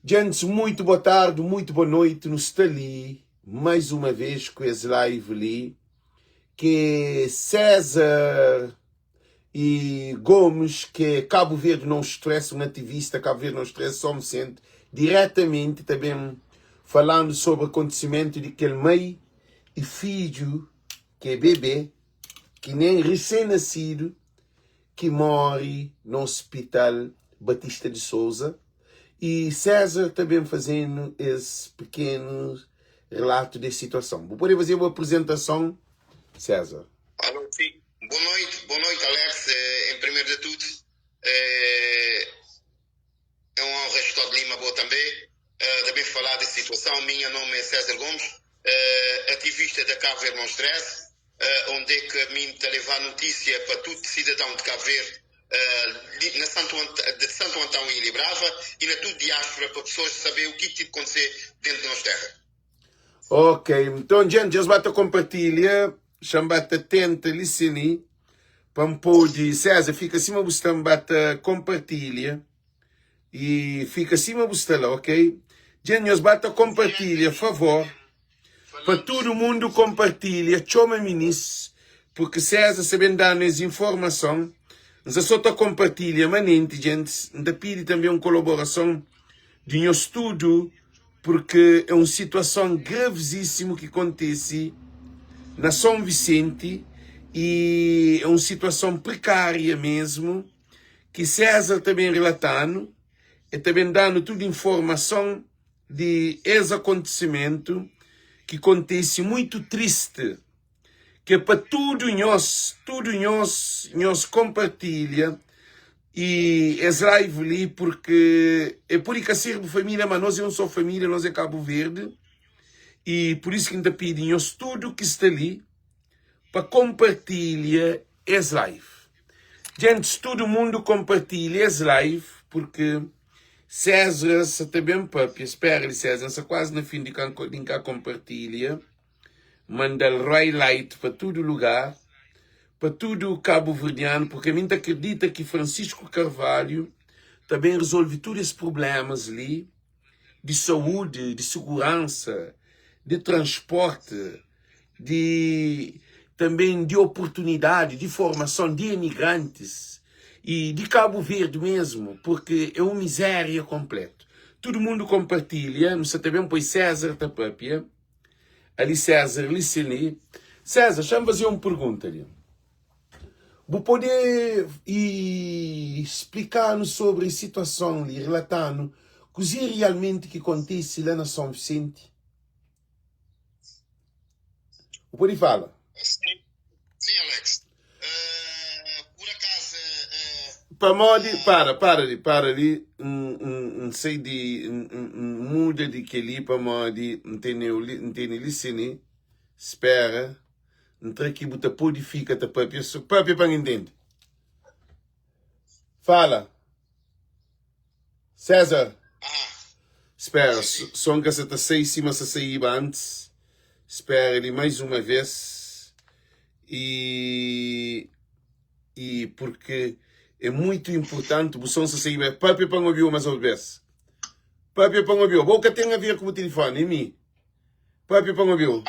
Djents muito boa tarde, muito boa noite, nu sta li mais uma vez ku es live li ke César e Gomes ke Cabo Verde não stress, um ativista Cabo Verde não stress, São Vicente, diretamente ta ben falando sobre acontecimento di kel mai e fidju ke bebê ki nen recém nascido ki móre na Hospital Batista de Sousa y César ta ben faze-nu es pequeno relato des situason. Bu pode faze bu apresentason, César. Alô, sim. Boa noite, boa noite, Alex. Em primeiro de tudo, é uma honra estar de Lima, boa também. Também falar dessa situação. Minha nome é César Gomes, ativista da Cabo Verde Não Stress, onde é que a mim te levar notícia para todo cidadão de Cabo Verde, na Santo, de Santo Antão e Ilha Brava e na toda diáspora para pessoas saber o que tipo acontecer dentro da nossa terra. Ok, então gente, já bata compartilha, já bata tenta listen para pode, César, fica acima bu sta bata compartilha e fica acima bu sta lá, ok? Gente, nós bata compartilha, favor. Pa tudu mundu konpartilha, txoma minis, purki César sa ben da-nu es informason. N sa so ta konpartilha manenti, djentis. N ta pidi tanbe un kolaborason di nhos tudu, purki é un situason gravizísimu ki kontise na Son Visenti y é un situason prekária mesmu ki César ta ben rilata-nu, el ta ben da-nu tudu informason. di es akontisimentu ki kontise muitu tristi ke pa tudu nhos tudu nhos nhos konpartilha i es live li purki e pudi ka ser bu familia ma nos é un so familia nos é Kabu Verdi i pur isu ki N ta pidi nhos tudu ki sta li pa konpartilha es live. Djentis tudu mundu konpartilha es live purki César sa ta ben papia. Spera li César, N sta kuazi na fin di di N ka konpartilha. Manda-l highlight pa tudu lugar, pa tudu kabuverdianu, purki ami N ta kridita ki Francisco Carvalho ta ben rezolve tudu es prublémas li di saúdi, di seguransa, di transporti, di tanben di oportunidadi, di formason di emigrantis y di Kabu Verdi mesmu, purki é un mizéria konplétu. Tudu mundu konpartilha, nu sa ta ben poi César ta papia, ali César li si li. César, xa-m faze un pergunta li. Bu pode splika-nu sobri situason li, rilata-nu kuzê rialmenti ki kontise la na Son Visenti? Bu pode fala. Sim, sim, Alex. Uh, por acaso. Uh, Pamodi, para, para li, para li, N, N, N sai di, N, N, N muda di kel-li pamodi N tene-u li, N tene li sini, spera. Ntra ki bu ta pode fika ta papia so papia pa N intende. Fala. César. Spera, son ka sa ta sai sima sa saiba antis. Spera li mais uma vez. E e porque é muito importante bu son sa saiba. Papia pa N obiu mais uma vez. Papia pa N obiu. Bo ka ten a ver ku bu telefone, é mi. Papia pa N obi-u.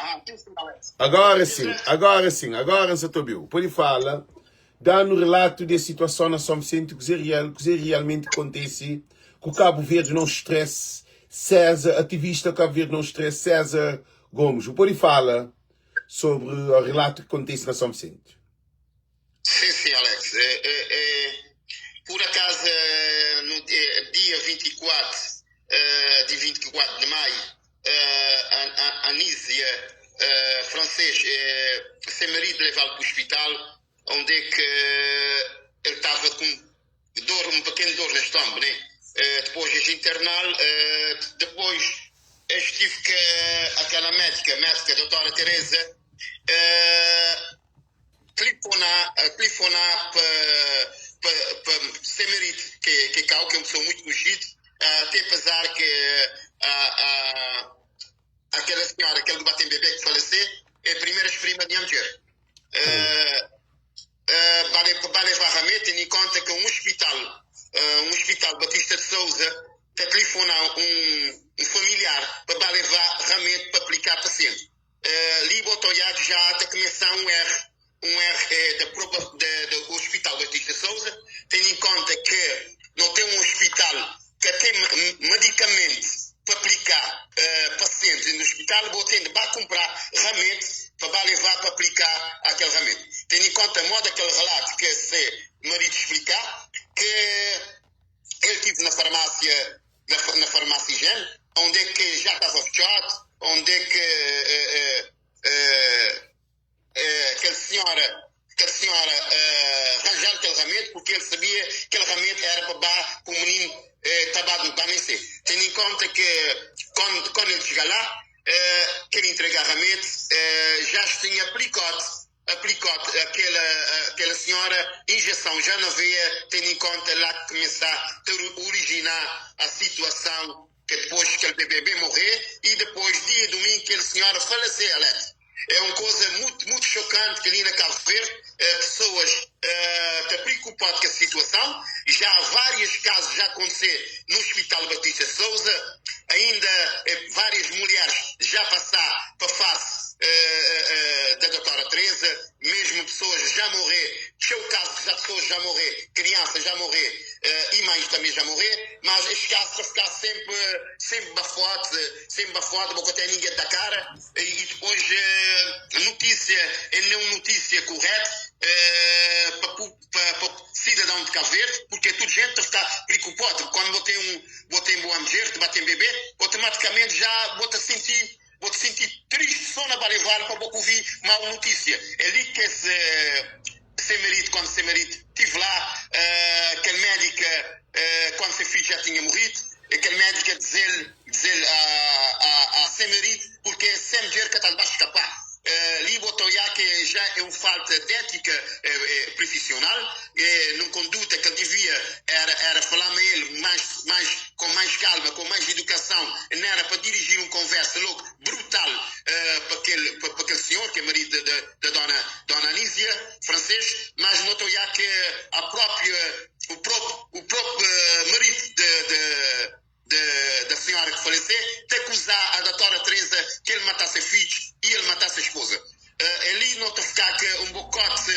Agora sim, agora sim, agora N sa ta obi-u. Pode fala, da-nu relatu di es situason na São Vicente, kuzê real, kuzê realmenti kontese ku Kabu Verdi No Stress, César, ativista Kabu Verdi No Stress, César Gomes. Bu pode fala sobri o relatu ki kontese na São Vicente. Sim, sim, Alex. É, é, é, por acaso, no dia 24, de 24 de maio, a, a Anísia francês, seu marido levá-lo para o hospital, onde é que ele estava com dor, um pequeno dor no estômago, né? Depois de internal, depois eu estive com aquela médica, a médica a doutora Teresa, Telefonar, telefonar pa pa pa se marido que que kau que é uma pessoa muito conhecida, até apesar que a a aquela senhora, aquele que bate em bebê que faleceu, é a primeira prima de minha mulher. Uh, uh, vai, vai levar remédio, tendo em conta que um hospital, uh, um hospital Batista de Souza. ta telefona un familiar pa ba leva ramedi pa aplika pasienti. Li bo ta odja ja ta kumesa un erru, un erru da propa da Hospital Batista Sousa, tendo em conta que no ten un hospital ka ten medicamento pa aplika pasienti dentro do hospital, bo ten de ba kumpra ramedi pa ba leva pa aplika akel ramedi. Tendo em conta moda kel relato ke se marido explika ke el tive na farmácia na farmácia Higiene, onde é que já estava fechado, onde é que aquela senhora, aquela senhora arranjar aquele remédio, porque ele sabia que aquele remédio era para bar, para o menino estava a nascer. Tendo em conta que quando ele chega lá, que ele entrega remédio, já tinha aplicado aplicou aquela senhora injeção já na veia, tendo em conta lá que começar a ter originar a situação que depois que aquele bebê morrer e depois dia domingo que aquela senhora faleceu, Alex. É uma coisa muito, muito chocante que ali na Cabo Verde pessoas estão preocupadas com a situação. Já há vários casos já aconteceram no Hospital Batista Sousa, ainda várias mulheres já passaram para face da doutora Teresa, mesmo pessoas já morrer, tinha o caso de já pessoas já morrer, crianças já morrer e mães também já morrer, mas este caso para ficar sempre, sempre bafote, porque até ninguém da cara, e depois notícia, é não notícia correta para cidadão de Cabo Verde, porque toda gente está preocupada. Quando botei um boa mulher, bate um bebê, automaticamente já bota sentir vou te sentir triste só na levar para ouvir mal notícia. É ali que esse seu marido, quando seu marido estive lá, aquele médico, quando seu filho já tinha morrido, aquele médico a dizer a seu marido, porque sem mulher que está a escapar. Ali botou já que já é uma falta de ética profissional, numa conduta que ele devia era falar com ele com mais calma, com mais educação, não era para dirigir uma conversa logo brutal para aquele senhor, que é marido da dona Anísia, francês, mas notou já que o próprio marido da senhora que faleceu, te acusar a doutora Teresa que ele matasse filhos e ele matasse a esposa. Ali não te ficar que um bocote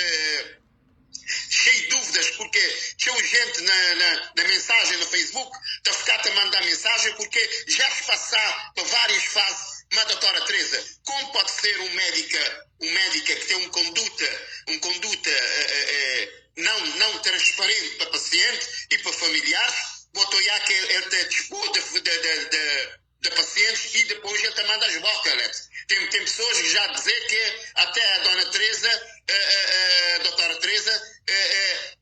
cheio de dúvidas, porque tinha gente na mensagem no Facebook, te ficar a mandar mensagem, porque já se passar por várias fases, mas a doutora Teresa, como pode ser um médica que tem uma conduta não transparente para paciente e para familiares, botou já que ele te dispôs de pacientes e depois ele te manda as bocas, Alex. Tem pessoas que já dizer que até a dona Teresa, a doutora Teresa,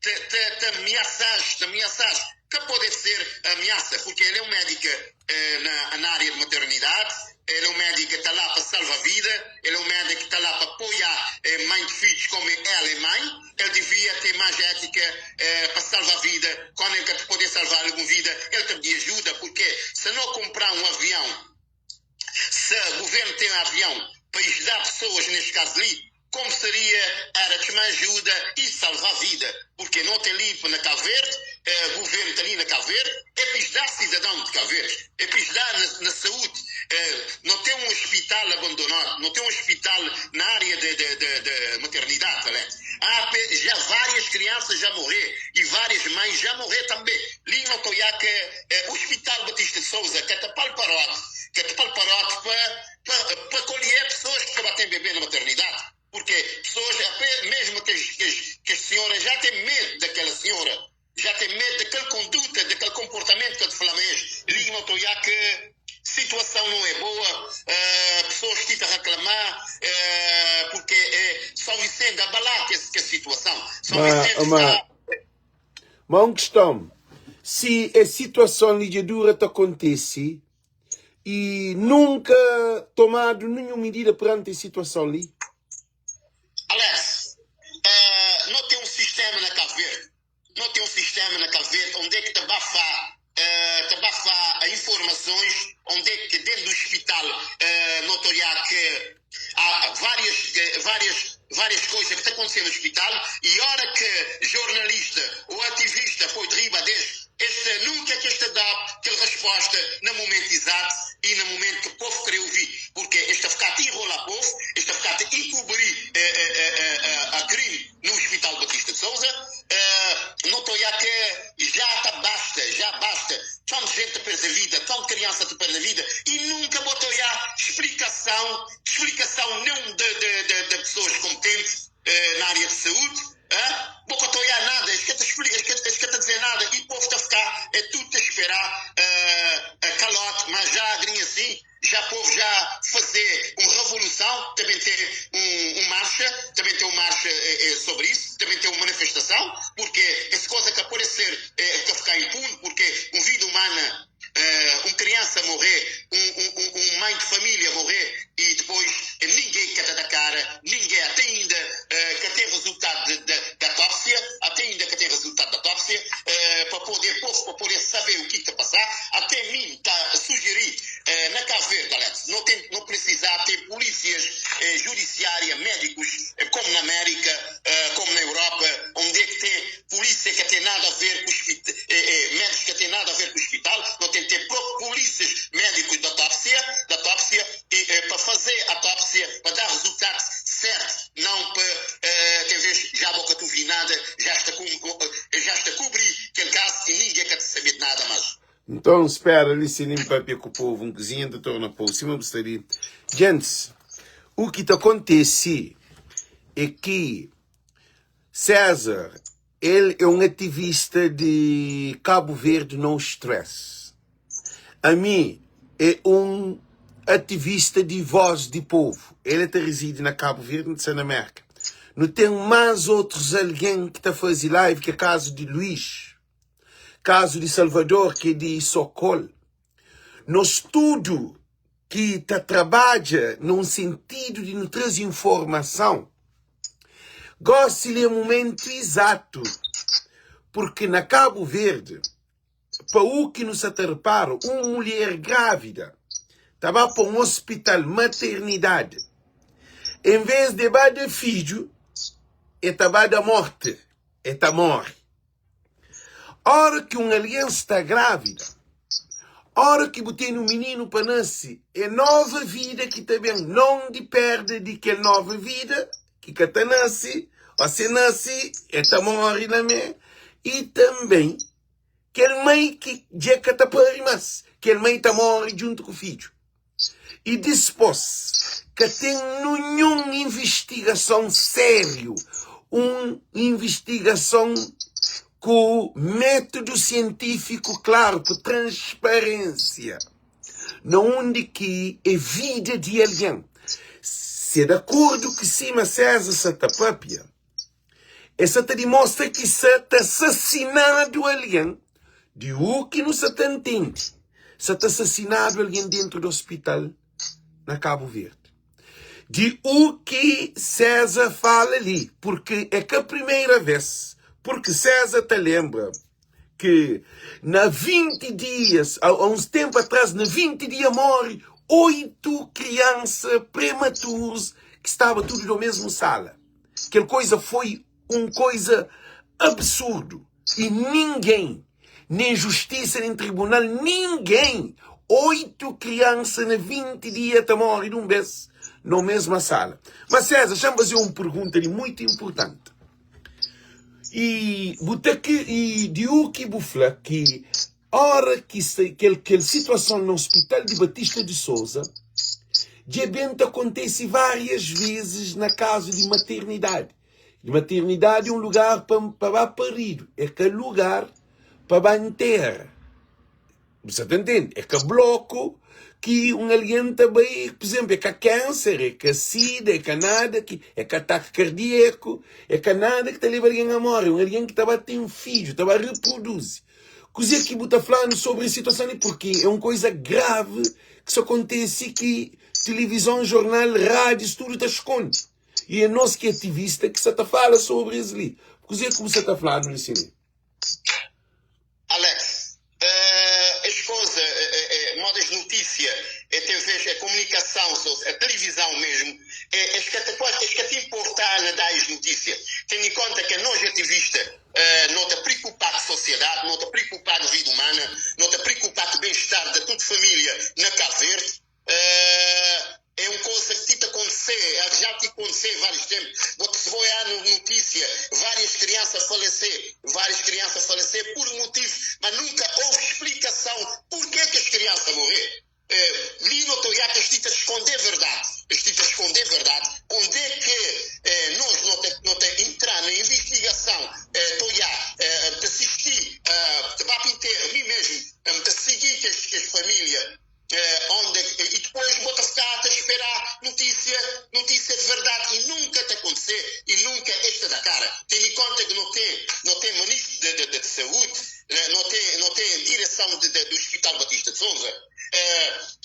te ameaças, que pode ser ameaça, porque ele é um médico na área de maternidade, ele é um médico que está lá para salvar a vida, ele é um médico que está lá para apoiar mãe de filhos como ela é mãe, ele devia ter mais ética para salvar a vida, quando ele poder salvar alguma vida, ele te pedia ajuda, porque se não comprar um avião, se o governo tem um avião para ajudar pessoas neste caso ali, como seria era de uma ajuda e salvar a vida, porque não tem ali na Cabo Verde, o governo está ali na Cabo Verde, é para ajudar cidadão de Cabo Verde, é para ajudar na saúde, não tem um hospital abandonado, não tem um hospital na área de maternidade, né? Há já várias crianças já morrer e várias mães já morrer também. Ali não estou já que o Hospital Batista de Sousa, que é tapar parote, que é tapar parote para colher pessoas que batem bebê na maternidade. Porque pessoas, mesmo que as senhoras já têm medo daquela senhora, já têm medo daquela conduta, daquele comportamento que eu te falei, ali não estou já que situação não é boa, pessoas que estão a reclamar, porque São Vicente abalar que a situação. São Vicente está... Mas uma questão, se a situação de dura te acontece e nunca tomado nenhuma medida perante a situação ali? Alex, não tem um sistema na Cabo Verde, não tem um sistema na Cabo Verde onde é que te abafa informações, onde é que dentro do hospital notoriar que há várias coisas que estão acontecendo no hospital e hora que jornalista ou ativista foi de riba deste, este nunca que este dá que ele responde. resposta na momento exato e na momento que povo quer ouvir, porque esta ficar a enrolar povo, esta ficar a encobrir a crime no Hospital Batista de Sousa, não estou a que já tá basta, já basta. Tanta gente a perder a vida, tanta criança a perder a vida e nunca botou já explicação, explicação nenhum de pessoas competentes na área de saúde. Botou já nada, esquece dizer nada e o povo está a ficar, é tudo a esperar a calote, mas já agrinha assim, já o povo já fazer uma revolução, também ter um marcha, também ter uma marcha sobre isso, também ter uma manifestação, porque essa coisa que pode ser que ficar impune, porque uma vida humana, uma criança morrer, um mãe de família morrer e depois ninguém quer dar cara, ninguém até ainda que tem resultado da autópsia, até ainda que tem resultado da autópsia, para poder saber o que está a passar, até mim está a sugerir na Cabo Verde, Alex, não precisar ter polícias judiciárias, médicos, como na América, como na Europa, onde é que tem polícia que tem nada a ver com médicos que tem nada a ver com o hospital, não tem que ter próprios polícias médicos da autópsia e, para fazer a autópsia, para dar resultado certo, não para, talvez já a boca tu vi nada, já está a cobrir aquele caso e ninguém quer saber de nada mais. Então, espera ali, se nem papia com o povo, um cozinha de torna povo, se me gostaria. Gente, o que te acontece é que César, ele é um ativista de Cabo Verde No Stress. A mim, é um ativista de voz de povo. Ele até reside na Cabo Verde, na América. Não tem mais outros alguém que está fazendo live, que é caso de Luís, caso de Salvador, que é de Socorro. Nós tudo que tá trabalha num sentido de nos trazer informação, gosto-lhe o momento exato, porque na Cabo Verde, para o que nos atrapalha, uma mulher grávida estava para um hospital maternidade, em vez de dar filho, estava da morte, está morre. Hora que um alguém está grávida, hora que botei um menino para nascer, é nova vida que também não de perde de que nova vida, que que nasce, ou se nasce, é tá morre na mãe, e também que mãe que já que tá pare mas, que mãe tá morre junto com o filho. E depois, que tem nenhuma investigação sério, uma investigação com método científico claro, com transparência, na onde que é vida de alguém. Se é de acordo que cima César Satapapia, essa te demonstra que se está assassinado alguém, de o que não se entende, se está assassinado alguém dentro do hospital na Cabo Verde. De o que César fala ali, porque é que a primeira vez, porque César te lembra que na 20 dias, há uns tempo atrás, na 20 dias morre 8 crianças prematuras que estavam tudo na mesma sala. Aquela coisa foi uma coisa absurdo. E ninguém, nem justiça, nem tribunal, ninguém, 8 crianças na 20 dias te morrem de um vez na mesma sala. Mas César, deixa-me fazer uma pergunta ali muito importante. E que e de o que bufla que hora que se, que aquela situação no hospital de Batista de Sousa de evento acontece várias vezes na casa de maternidade. De maternidade é um lugar para parido, é que lugar para enterra. Você tá entende? É que bloco que um alguém também, por exemplo, é que câncer, é que sida, é que nada, que é que ataque cardíaco, é que nada que te leva alguém a morrer, um alguém que estava a ter um filho, estava a reproduzir. Coisa que você falando sobre a situação, porque é uma coisa grave que só acontece que televisão, jornal, rádio, tudo está esconde. E é nós que é ativista que se está fala sobre isso ali. Coisa que você está falando nisso ali. Alex, as coisas, modas de notícia, é TV, é comunicação, a televisão mesmo, é que te importar na dar as notícias. Tendo em conta que nós ativistas não te preocupar com a sociedade, não te preocupar com a vida humana, não te preocupar com o bem-estar persegui kes kes família onde e depois bo ta sta ta esperá notícia notícia de verdade e nunca ta acontecer e nunca es ta da cara tene conta que no tem no tem ministro de, de, de saúde no tem no tem direção de, de, do Hospital Batista de Sousa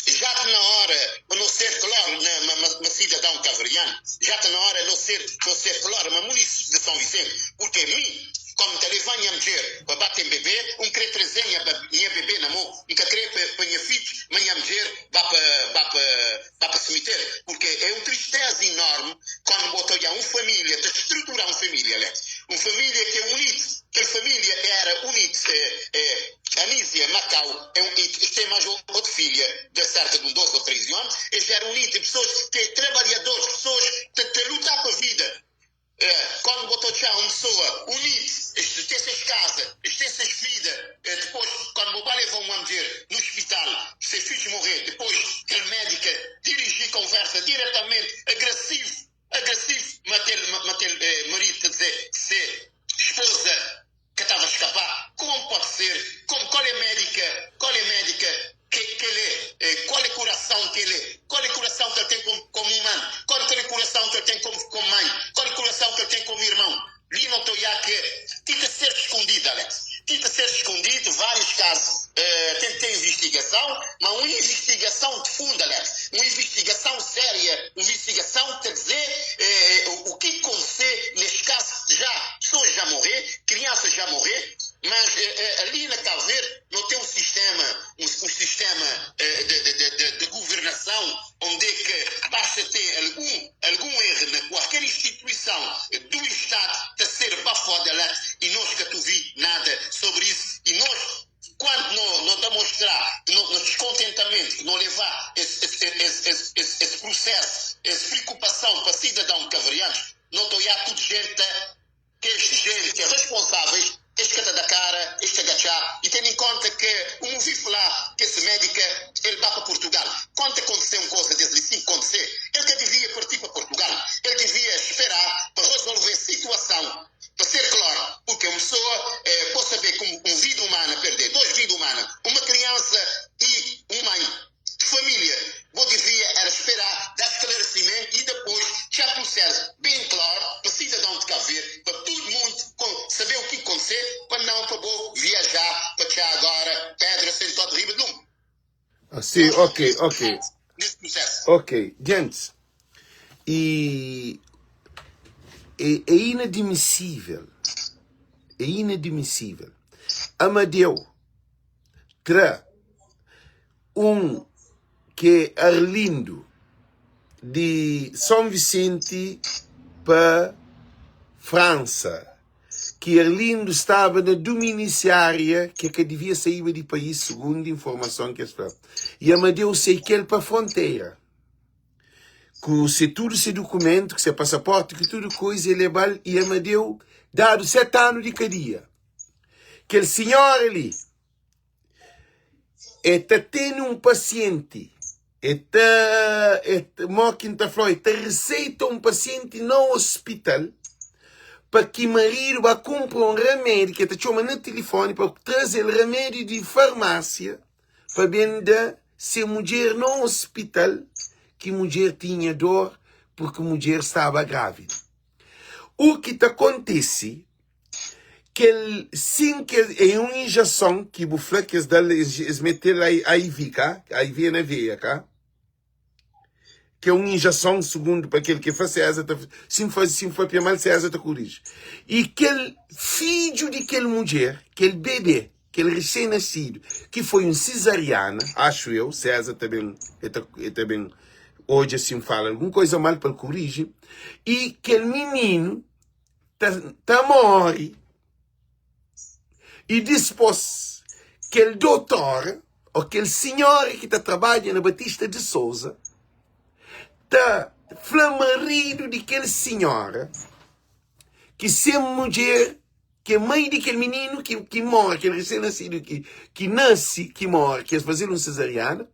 já está na hora para não ser claro na, ma, ma, ma cidadão caveriano já está na hora não ser não ser claro mas município de São Vicente porque mim como te levar minha mulher para bater bebê um querer trazer minha, minha bebê na mão um querer para minha filha minha mulher vá para vá para vá para cemitério porque é uma tristeza enorme quando botou já uma família de estruturar uma família Alex uma família que é unida aquela família era unida é, é, Anísia Macau é um, e tem mais outra filha de cerca de um 12 ou 13 anos eles eram unidos pessoas que trabalhadores pessoas que, que lutar para a vida é, quando botou já uma pessoa unida, tem suas casas, tem suas vidas, é, depois, quando o levar uma mulher no hospital, se filhos morrer, depois aquele médico dirigir conversa diretamente, agressivo, agressivo, mater, mater eh, marido, dizer, ser esposa que estava a escapar, como pode ser? Como, qual é a médica, qual é a médica que, que ele é? Eh, qual é o coração que ele é? Qual é o coração que ele tem como, como humano? Qual é o coração que ele tem como, como mãe? Qual é o coração que ele tem como irmão? Li não estou já que tinha ser escondido, Alex. Tinha ser escondido, vários casos. Eh, tem que ter investigação, mas uma investigação de fundo, Alex. Uma investigação séria, uma investigação quer dizer eh, o, o que aconteceu neste caso já, pessoas já morrer, crianças já morrer, mas eh, eh, ali na Cabo Verde não tem um sistema, um, um sistema eh, de, de, de, de, governação onde é que basta ter algum, algum erro na qualquer instituição do Estado a ser bafada lá e nós que tu vi nada sobre isso e nós quando não, não demonstrar no, no descontentamento, não levar esse, esse, esse, esse, esse, esse processo, essa preocupação para cidadão caverianos, não estou já tudo gente que é gente que é responsáveis, este que da cara, este agachar, e tendo em conta que o ouvi falar que esse médico, ele vai para Portugal. Quando aconteceu uma coisa desse, sim, acontecer, ele que devia partir para Portugal, ele devia esperar para resolver a situação, para ser claro, porque uma pessoa eh, pode saber como uma vida humana perder, duas vidas humanas, uma criança e uma mãe de família. Bom devia era esperar dar esclarecimento e depois já processo bem claro para o cidadão de Cabo Verde, para todo mundo saber o que aconteceu, para não para vou viajar para cá agora pedra sem toque de riba de lume. Ah, sim, ok, ok. Nesse processo. Ok, gente, e é, é inadmissível, é inadmissível. Amadeu tra um que é Arlindo de São Vicente pa França, que Arlindo estava na dominiciária que que devia sair de país, segundo informação que es fla. E Amadeu sei que ele pa fronteira. Ku se tudo se documento, ku se passaporte, ku tudo coisa, ele lebal e Amadeu dado 7 anos de cadeia. Kel senhora ali, é ta tendo um paciente, é ta, é ta, mo que ta falou, é ta receita um paciente no hospital para que marido vá comprar um remédio que ta chama no telefone para trazer remédio de farmácia para vender se mulher no hospital que mulher tinha dor porque mulher estava grávida. O que te acontece kel sin ke é un injeson ki bu fla ki es da-l es, es mete-l IV ka? IV é na veia ka? Que é un injeson segundo pa kel ki fla César ta sin faze sin papia mal César ta koriji. E kel fidju di kel mudjer, kel bebê, kel recém-nascido, ki foi un cesariana, acho eu, César ta ben e ta, e ta ben odja sin fala algun coisa mal pa el koriji, e kel mininu ta, ta morre e dispôs kel doutor ou kel senhora ki ta trabadja na Batista de Souza ta fla marido di kel senhora ki se mudjer ki é mãe di kel mininu ki, ki morre, kel recém-nascido ki, ki nase, ki morre, ki es faze-l un cesariana,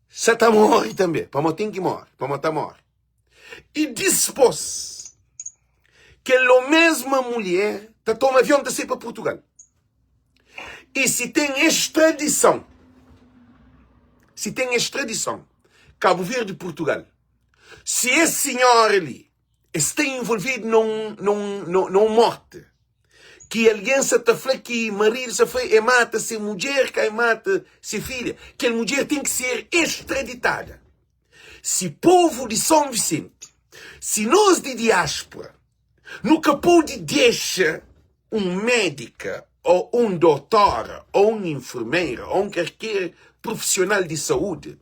sa ta morre tanbê, pamodi ten ki morre, pamodi ta morre. E dispôs, kel mesma mulher ta toma avion ta sai pa Portugal. I si ten extradison, si ten extradison, Cabo Verde Portugal, si es senhora li es sta involvidu na un, na un, na un morte, ki algen sa ta fla ki maridu sa fla e mata se mudjer, ka e mata se filha, kel mudjer ten ki ser extraditada. Si povu di São Vicente, si nos di diáspora, Nu ka pode dexa un médika ô un dotora ô un infermeira ô un kalker prufisional di saúdi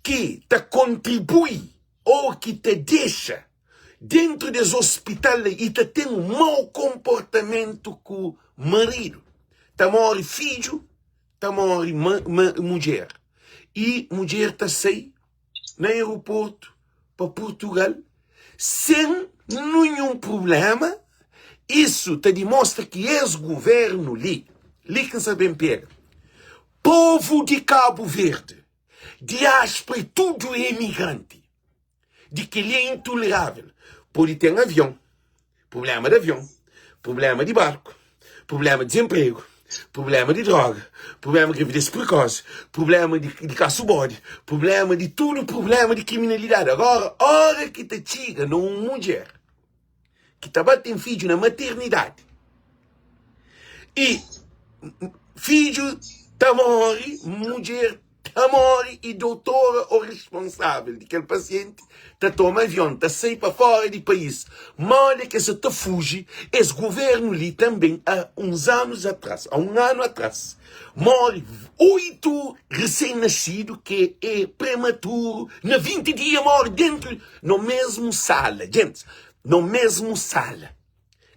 ki ta kontribui ô ki ta dexa dentu di es ospital la i ta ten un mau konportamentu ku maridu, ta móre fidju, ta móre mudjer i mudjer ta sai na aeroportu pa Purtugal sen ninhun prublema, isu ta dimostra ki es guvernu li, li ki N sa ben pega, povu di Kabu Verdi, diaspora i tudu emigranti, di kel-li é intolerável. Pode ten avion, prubléma di avion, prubléma di barku, prubléma di dizenpregu, prubléma di dróga, prubléma di gravidez prekosi, prubléma di di kasu bodi, prubléma di tudu prubléma di kriminalidadi. Agora, óra ki ta txiga na un mudjer ki ta ba ten fidju na maternidadi i fidju ta móre, mudjer ta móre i doutora ô responsável di kel pasienti ta toma avion ta sai pa fora di país. Modi ki es sa ta fuji es governu li tanben a uns anus atras, a un anu atras móre 8 resen nasidu ki é prematuru na 20 dia móre dentu no mesmu sala. Gentis, no mesmu sala.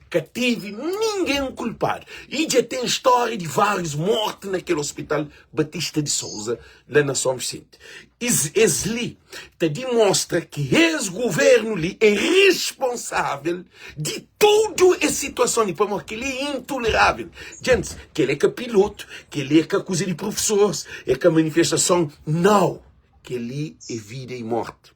Ka tevi ningen kulpadu. I dja ten stória di várius morti na kel Hospital Batista di Souza, la na Son Visenti. Es, es li ta dimostra ki es governu li é responsável di tudu es situason li, pamodi kel-li é intolerável. Gentis, kel-li é ka pilotu, kel-li é ka kuza di profesoris, é ka manifestason, nau! Kel-li é vida i morti,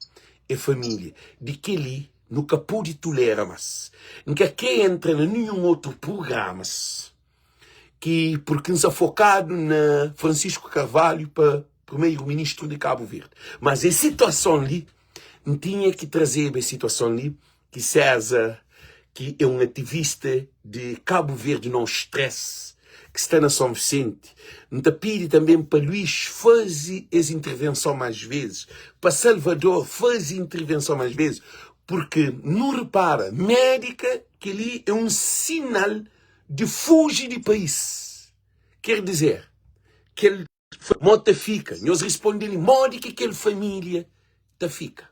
é família. Di kel-li Nu ka pode tolera mas. N ka kre entra na ninhun otu prugramas ki purki N sa fokadu na Francisco Carvalho pa primeiro ministru di Cabo Verde. Mas es situason li, N tinha ki trazeba es situason li ki César ki é un ativista di Cabo Verde No Stress ki sta na São Vicente. N ta pidi tanben pa Luís faze es intervenson más vezes, pa Salvador faze intervenson más vezes, purke nu repara, médika, kel-li é un sinal di fuji di país. Ker dizer, kel Mo ta fika? Nhos risponde-li, Modi ki kel família ta fika?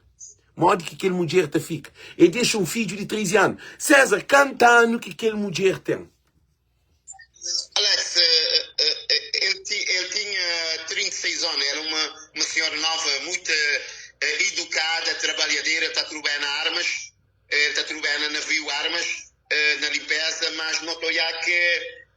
Modi ki kel mudjer ta fika? E dexa un fidju di 13 anu. Séza, kantu anu ki kel mudjer ten? Alex, el tinha 36 anu, era uma uma senhora nova, muito educada, trabalhadeira, ta trubé na armas, ta trubé na navio armas, na limpeza, mas no ta oiá ke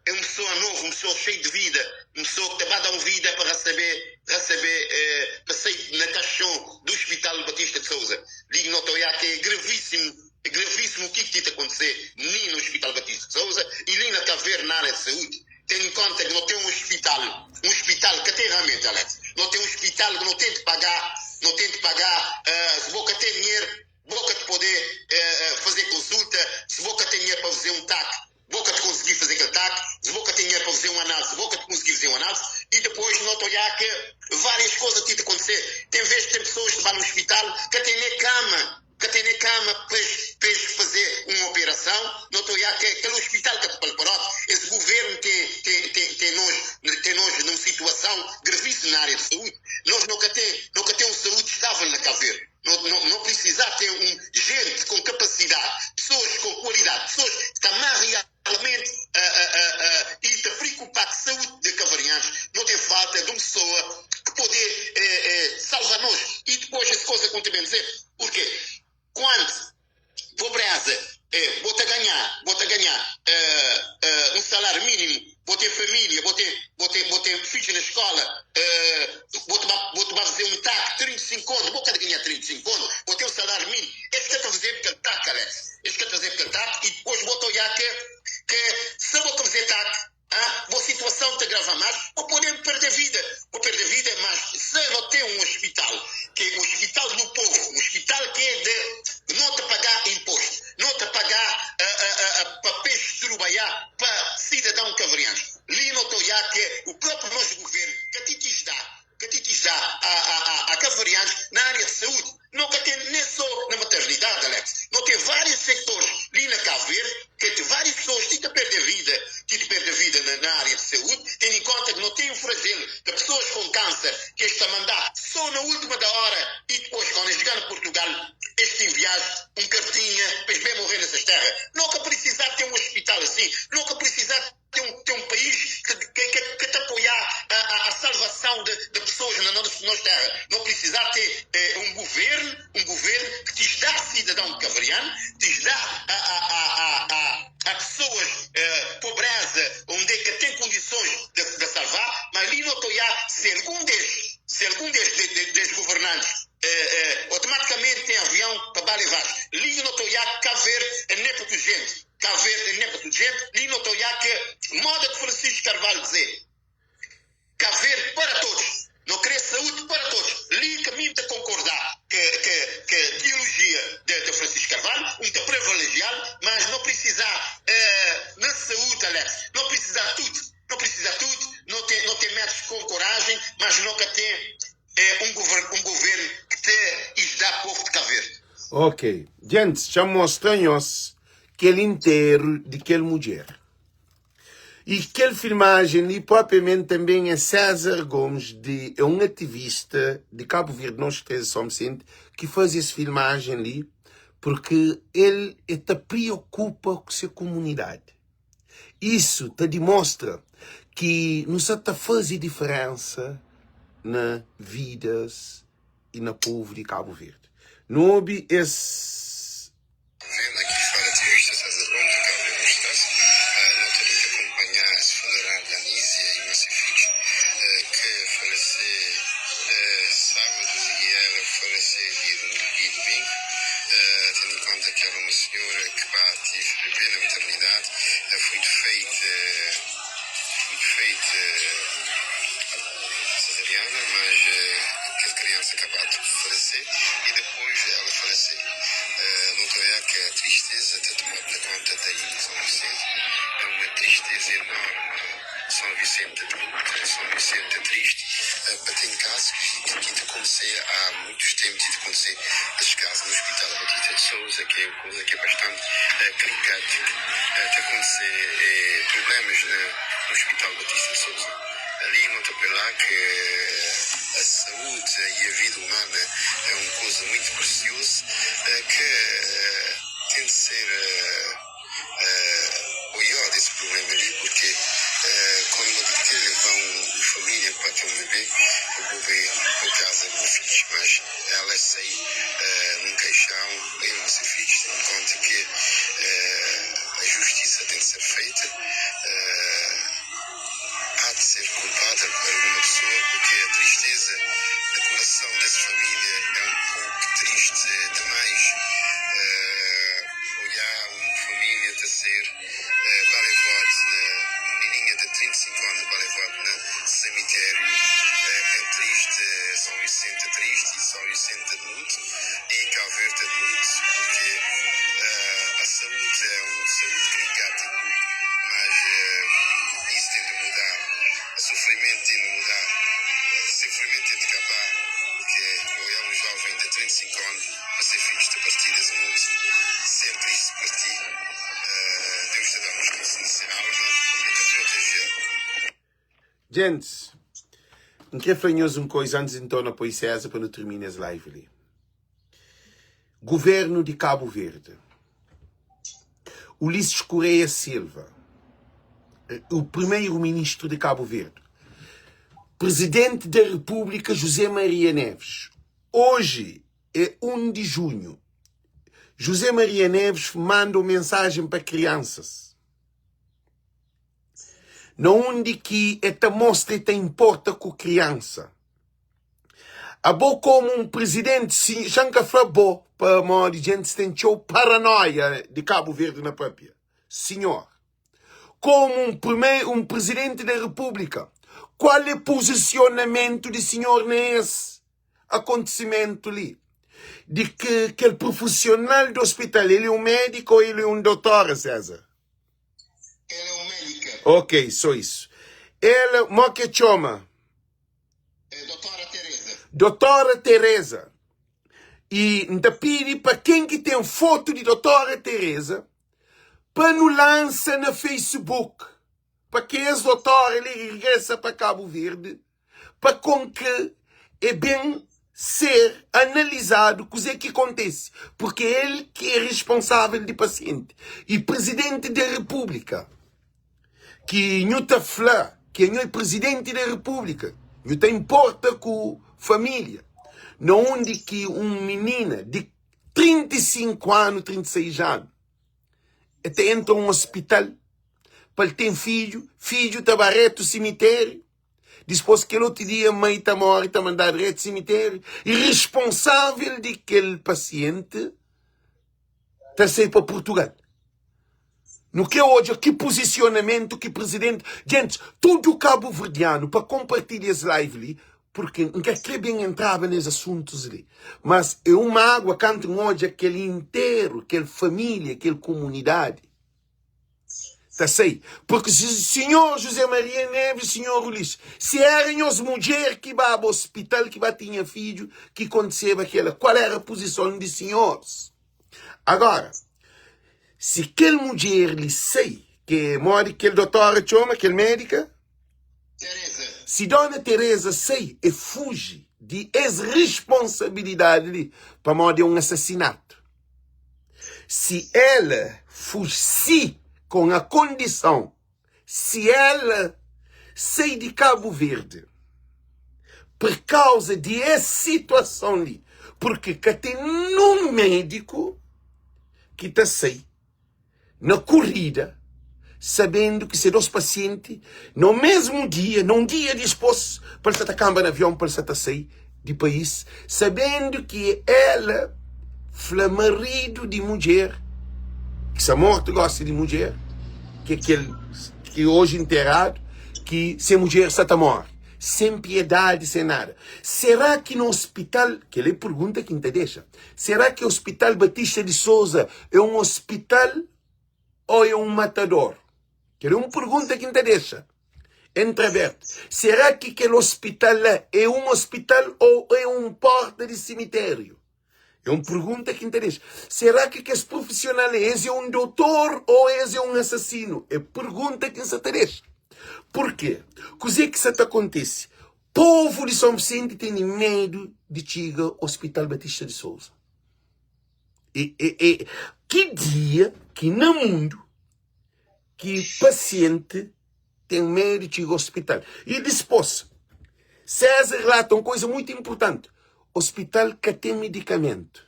é um pessoa novo, um pessoa cheio de vida, um pessoa que ta ba da um vida pa recebê, recebê, pa sai na caixão do Hospital Batista de Sousa. Li no ta oiá ke é gravíssimo, É gravíssimo o ki ki ti ta kontise ni na Hospital Batista de Sousa i li na Cabo Verde na área de saúde. Ten em konta ki no ten un hospital, un hospital ka ten ramedi, Alex. No ten un hospital ki no ten di pagá, no ten di pagá, si bo ka ten dinheru, bo ka ti pode faze konsulta, si bo ka ten dinheru pa faze un tak, bo ka ti konsigi faze kel tak, si bo ka ten dinheru pa faze un análise, bo ka ti konsigi faze un análise. I depois no ta odja ke várias koza ti ta kontise. Ten vez ten pesoas ki ba na hospital ka ten ne kama. Ka tene kama pa es pa es faze un operason, no ta oiá ke kel ospital ka ta palparot. Es guvern te te te te nos te nos na un situason gravísimo na área de saúde. Nos no ka ten no ka ten un saúde estável na Cabo Verde. No no no precisá ten un jente kon kapasidade, pesoas kon kualidade, pesoas ki ta má realmente a a a a i ta preokupá ku saúde de cavarianos. No ten falta de un pesoa ki pode eh eh salvá nos. I depois es koza ku N ta ben dze. Purke kuant pobreza é bo ta ganhá, bo ta ganhá un saláriu mínimu, bo ten família, bo ten, bo ten, bo ten fidju na skola, bo ta ba, bo ta ba fazê un tak 35 kontu, bo ka ta ganhá 35 kontu, bo ten un saláriu mínimu, es ka ta fazê kel tak, Alex, es ka ta fazê kel tak, i dipôs bo ta oiá ke, ke se bo ka fazê tak, bo situason ta. com câncer que es ta mandá só na última da hora e depois quando es chegá na Portugal es te enviás um cartinha pa es bem morrer nessas terra. Nô ka precisá ter um hospital assim, nô ka precisá ter um, ter um país que, que, que, que te apoiá a, a, a salvação de, de pessoas na nossa, nossa terra. Nô precisá ter eh, um governo, um governo que te dá cidadão caveriano, te dá a, a, a, a, a, a pessoas eh, pobreza, onde é que tem condições de, de salvar, mas ali não estou se algum destes, se algum destes de, de, destes governantes eh, eh, automaticamente tem avião para levar. Ali não estou a Cabo Verde é nem para gente. Cabo Verde é nem para gente. Ali não estou a que moda de Francisco Carvalho dizer. Cabo Verde para todos. Não querer saúde para todos. Ali caminho de concordar que, que, que a ideologia de, de Francisco Carvalho, um te privilegiado, mas não precisar eh, na saúde, Alex, não precisar tudo. Não precisa tudo, não tem, não tem médicos com coragem, mas nunca tem eh, um, governo, um governo que te dá povo de Cabo Verde. Ok. Djentes, txa mostra nhos kel interu di kel mudjer. I kel filmajen li propriamente tanben é César Gomes di é un ativista di Cabo Verde, nos 13 São Vicente, ki faze es filmajen li porque el e ta priokupa ku se komunidadi. Isu ta dimostra ki nu sa ta faze diferensa na vidas i na povu di Cabo Verde. Nu obi es. Vendo aqui fala ativista César Gomes de Cabo Verde Estás nota de acompanhar esse funeral de Anísia e Macefit que faleceu sábado e ela faleceu dia, dia domingo, tendo em conta que ela é uma senhora que bate bebê na maternidade, foi feita foi feita cesariana, mas aquela criança acabou de falecer e depois ela faleceu. Não é que a tristeza de tomar conta da ilha de São Vicente é uma tristeza enorme. São Vicente de luto, São Vicente triste. Tem casos que, que acontecer há muitos tempos de acontecer esses casos no Hospital Batista de Souza, que é uma coisa que é bastante caricato, de acontecer problemas no Hospital Batista de Souza. Ali nota lá que a saúde e a vida humana é uma coisa muito preciosa que tem de ser olhado esse problema ali, porque quando uma quer levar uma família para ter um bebê, eu vou ver por casa do meu filho, mas ela sai num caixão, eu não sei filho, em conta que a justiça tem de ser feita, há de ser culpada por alguma pessoa, porque a tristeza do coração dessa família é um pouco triste demais. Olhar uma família de ser balevado, uma menininha de 35 anos balevado no cemitério, é triste, São Vicente é triste, e São Vicente de luto, e Cabo Verde de luto, porque a saúde é uma saúde caricático, mas isso tem de mudar, o sofrimento tem de mudar, o sofrimento tem de acabar, porque olhar um jovem de 35 anos a ser filho de partir desse mundo, ser triste para ti, Deus te dá uma nessa alma e te proteger. Djentis, N kre fla nhos un koisa antis di N torna poi César pa nu termina es live li. Governu di Cabo Verde, Ulisses Correia Silva, o primeiro-ministro de Cabo Verde, Presidente da República José Maria Neves, hoje é 1 de junho, José Maria Neves manda uma mensagem para crianças, na undi ki e ta mostra e ta importa ku criança. Abo komu un presidente, si xa N ka fla bo pamodi djentis ten txeu paranoia di Cabo Verde na papia. Sinhor, komu un primeiro, un presidente da república, qual é posicionamento di sinhor na es acontecimento li? Di ki kel profissional di hospital, ele é um médico ou ele é um doutora, César? Ela é um médica. Ok, só isso. Ela, mo que txoma? É doutora Teresa. Doutora Teresa. E N ta pidi pa ken ki ten foto di doutora Teresa pa nu lansa na Facebook pa ki es doutora li regresa pa Cabo Verde. pa kon ke e ben ser analizadu kuze ki kontese, purke el ki e responsavel di pasienti i Presidenti di Repúblika. Ki nhu ta fla ki nhu é Presidenti di Repúblika, nhu ta inporta ku família na undi ki un minina di 35 anu, 36 anu, el ta entra un ospital pa el ten fidju, fidju ta ba retu simitériu, dispôs kel otu dia mai ta móre, ta mandadu retu simitériu, i responsável di kel pasienti ta sai pa Purtugal. Nu kre odja ki puzisionamentu ki Presidenti, djentis, tudu kabuverdianu pa konpartilha es live li, purki N ka kre ben entraba nes asuntus li, mas e un magua kantu N odja kel interu, kel familia, kel kumunidadi ta sai. Purki si sinhor José Maria Neves, sinhor Ulisses, si era nhos mudjer ki baba ospital, ki ba tinha fidju, ki kontiseba kela, kual era puzison di sinhores? Agora, si kel mudjer li sai, ke modi kel dotora txoma, kel médika? Tereza. Si dona Tereza sai, e fuji di es risponsabilidadi li, pamodi é un asasinatu. Si ela fuji, si, kon a kondison, si ela sai di Kabu Verdi per kauza di es situason li, purki ka ten nun médiku ki ta sai na korrida sabendu ki se dos pasienti na mesmu dia, na un dia dispôs, pa el sa ta kanba na avion pa el sa ta sai di país, sabendu ki ela fla maridu di mudjer ki sta mortu gosi di mudjer ki é kel ki oji nteradu ki se mudjer sta ta móre sen piedadi sen nada será ki na ospital kel é pergunta ki N ta dexa será ki ospital Batista di Souza é un ospital ô é un matador kel é un pergunta ki N ta dexa Entreaberto. Será ki kel ospital la é un ospital ô é un porta di simitériu? É un pergunta ki N ta dexa. Será ki kes profisional la es é un dotor ô es é un asasinu? É pergunta ki N sa ta dexa. Purkê? Kuzê ki sa ta kontise? Povu di Son Visenti tene medu di txiga Ospital Batista di Souza. E, e, e, ki dia ki na mundu ki pasienti ten medu di txiga ospital. I dispôs, César relata un koza mutu inpurtanti, ospital ka ten medikamentu.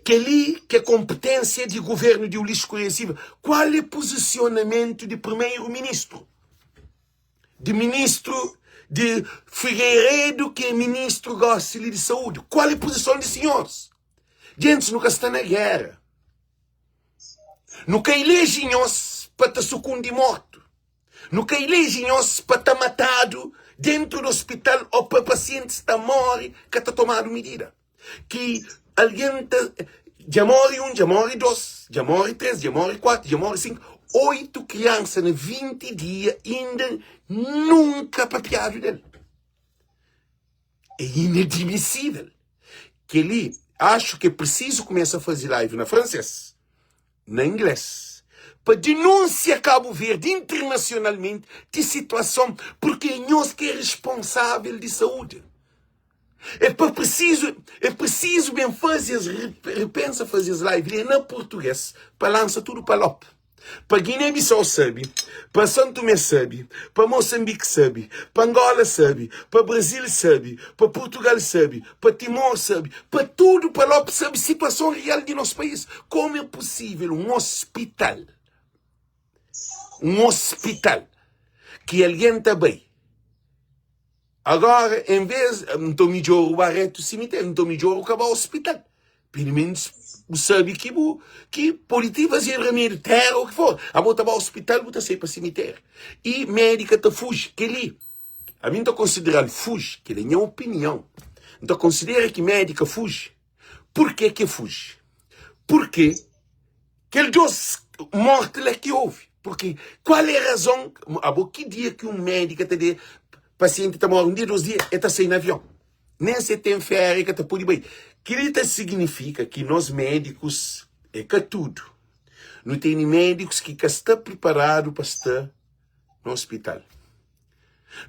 Kel-li ki é konpeténsia di guvernu di Ulisses Correia Silva. Kual é puzisionamentu di primeru-ministru? Di ministru di Figueiredo ki é ministru gósi li di saúdi? Kual é puzison di sinhoris? Gentis, nu ka sta na géra. Nu ka ileji nhos pa ta sukundi mortu. Nu ka ileji nhos pa ta matadu dentu di ospital o pa pasientis ta more ka ta tomadu midida. Ki algen ta dja more un, dja more dos, dja more tres, dja more kuatu, dja more sinku, oitu kriansa na 20 dia inda nunka papiadu del. É inadmisível. Kel-li, acho ki é prisizu kumesa faze live na fransês, na inglês, pa denúnsia Kabu Verdi internasionalmenti di situason, purki é nhos ki é responsável di saúdi. É pa prisizu, é prisizu ben faze es, repensa faze es live li na português, pa lansa tudu pa Lop. Pa Guiné-Bissau sabe, pa São Tomé sabe, pa Moçambique sabe, pa Angola sabe, pa Brasil sabe, pa Portugal sabe, pa Timor sabe, pa tudo pa Lopes sabe situação real di nos país. Como é possível um hospital, um hospital que alguém ta bai Agora em vez nton midjor bu ba reto simitério nton midjor bu ka ba hospital pelo menos bu sabe ki bu ki pode ti fazer remédio terra ou ki for abo ta ba hospital bu ta sai pa simitério e médica ta fuji keli ami nta consideral fuji keli é nha opinião nta considera ki médica fuji Porquê ke fuji? Porque kel dos morte la ki ouve. Porque qual é razão? Abo ki dia ki um médica ta de paciente ta morre um dia, dos dia, e ta sai na avião. Nem se tem férias ka ta pode bai. Kili ta significa ki nos médicos é ka tudo. Nu tene médicos ki ka sta preparado pa sta na hospital.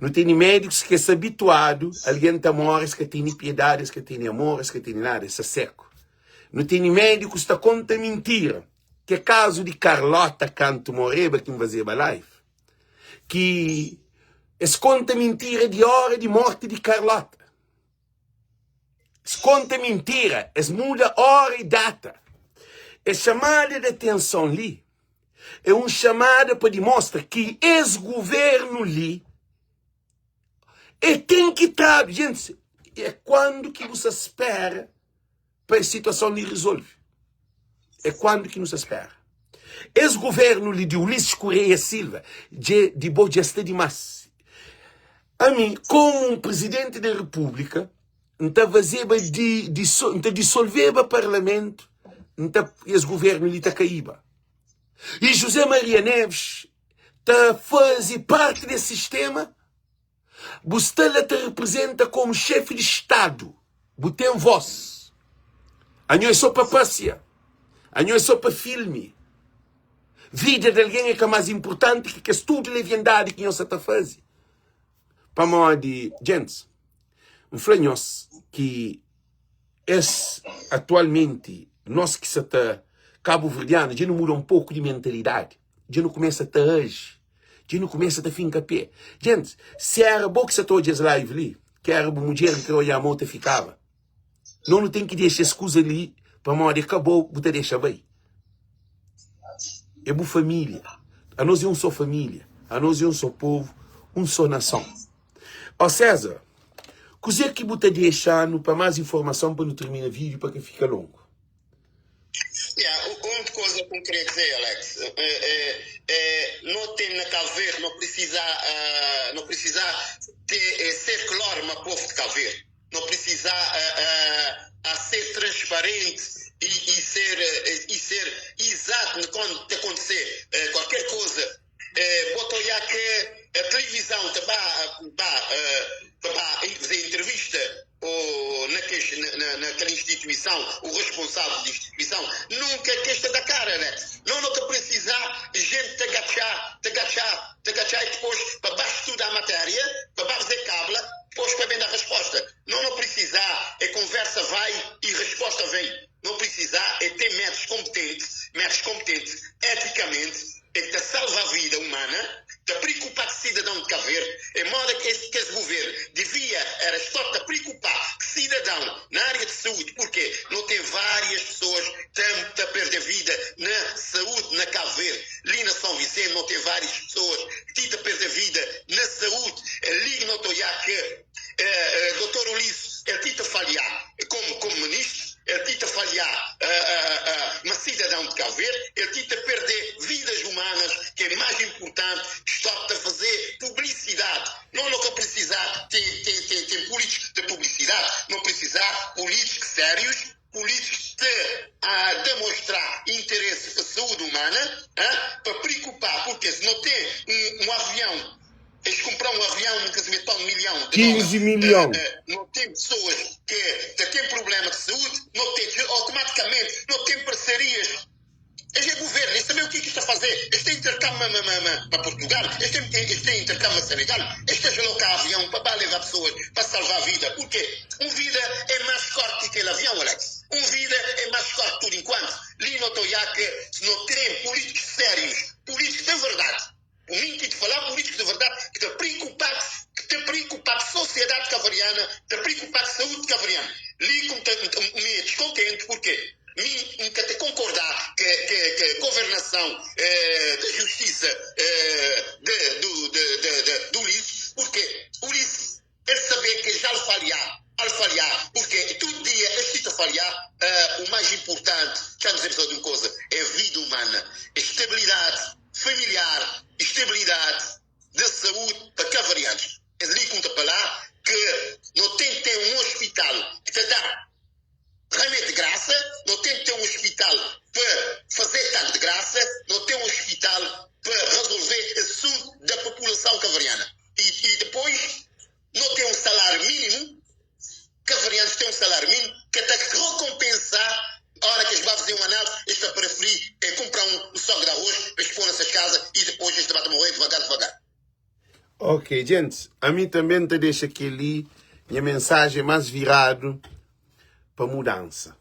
Nu tene médikus ki es abituadu, algen ta móre, es ka tene piedadi, es ka tene amor, es ka tene nada, es sta seku. Nu tene médikus ta konta mintira, ki é kazu di Carlota kantu moreba ki N fazeba live, ki es konta mintira di óra di morti di Carlota. Es konta mintira, es muda óra i data. Es xamada di atenson li é un xamada pa dimostra ki es guvernu li e ten ki tradu. Gentis, é kuandu ki bu sa spera pa es situason li rizolve? É kuandu ki nu sa spera? Es guvernu li di Ulisses Correia Silva dje di bo dja sta dimas. Ami, komu un Presidenti da Repúblika, N ta fazeba di, di, N ta disolveba Parlamentu, N ta, es guvernu li ta kaíba. I José Maria Neves ta faze parti des sistema? Bu sta la ta reprezenta komu xefi di Stadu, bu ten vos. Anho é so pa pasia, anho é so pa filmi. Vida di algen é ka más inpurtanti ki kes tudu leviandadi ki nho sa ta faze. Pamodi, djentis, N fla nhos ki es atualmenti, nos ki sa ta kabuverdianu, dja nu muda un poku di mentalidadi, dja nu kumesa ta aji, dja nu kumesa ta finka pe. Djentis, si era bo ki sa ta odja es live li, ki era bu mudjer ki kre odja-m, ta fikaba. No nu ten ki dexa es kuza li pamodi é ka bo bu ta dexa bai. É bu família. Anos é un só família, anos é un só povu, un só nason. Ó César, kuzê ki bu ta dexa-nu pa más informason pa nu tirmina vídiu pa ka fika longu? Yeah, un koza ku N kre dze, Alex, é, é, é, no ten na Cabo Verde, no precisa, uh, no precisa te, eh, ser claro ma povo de Cabo Verde. No precisa uh, uh, a ser transparente e, e ser, uh, e ser exato quando te acontecer uh, qualquer coisa. Uh, bota olhar que a televisão te ba, ba, uh, ba fazer entrevista ou naquele, na, na, naquela instituição, o responsável da instituição, nunca questa da cara, né? Não nunca precisar gente te agachar, te agachar, te agachar e depois para baixo estudar a matéria, para baixo fazer cabla, depois para vender a resposta. Não não precisar, é conversa vai e resposta vem. Não precisar é ter métodos competentes, métodos competentes, eticamente, é que te salva a vida humana, te preocupar com o cidadão de Cabo Verde, é moda que esse, que esse governo devia, era só te preocupar com cidadão na área de saúde, porque não tem várias pessoas que estão a perder a vida na saúde na Cabo Verde. Ali na São Vicente não tem várias pessoas que estão a perder a vida na saúde. Ali não estou a que eh, eh, Dr. Ulisses, ele tenta falhar como, como ministro, ele tenta falhar uh, uh, uh, mas cidadão de Cabo Verde, ele tenta perder vidas humanas, que é mais importante, está a fazer publicidade. Não nunca precisar ter, ter, ter, ter políticos de publicidade, não precisar políticos sérios, políticos de a demonstrar interesse pela saúde humana, hein, para preocupar, porque se não tem um, um avião eles compraram um avião, nunca se mete um milhão de 15 dólares. milhão. não tem pessoas que, que têm problema de saúde, não tem, automaticamente, não tem parcerias. Este é governo, eles sabem o que é que está a fazer. Eles têm intercâmbio para Portugal, eles têm, eles têm intercâmbio para Senegal, eles têm colocar avião para, para levar pessoas, para salvar a vida. Porque um vida é mais forte que aquele avião, Alex. Um vida é mais forte por enquanto. Ali não estou já que se não tem políticos sérios, políticos de verdade, o mim de falar políticos de verdade que te preocupar, que te preocupar com a sociedade cavariana, te preocupar com a saúde cavariana. Ali como te, me descontente porque mim nunca te concordar que, que, que a governação eh, da justiça eh, de, do, de, de, de, do Ulisses, porque Ulisses, ele saber que já falhar, al falhar, porque todo dia este a falhar, uh, o mais importante, já nos só de uma coisa, é vida humana, estabilidade familiar, estabilidade de saúde para cavarianos. Ali conta para lá que não tem que ter um hospital que te dá remédio de graça, não tem que ter um hospital para fazer tanto de graça, não tem um hospital para resolver assunto da população cavariana. E, e depois não tem um salário mínimo, cavarianos têm um salário mínimo que tem que recompensar a hora que eles vão fazer uma análise, eles estão preferir é, comprar um, um saco de arroz para expor nessas casas e depois eles vão morrer devagar, devagar. Ok, gentis, ami tanbe N ta dexa kel-li nha mensajen más viradu pa mudansa.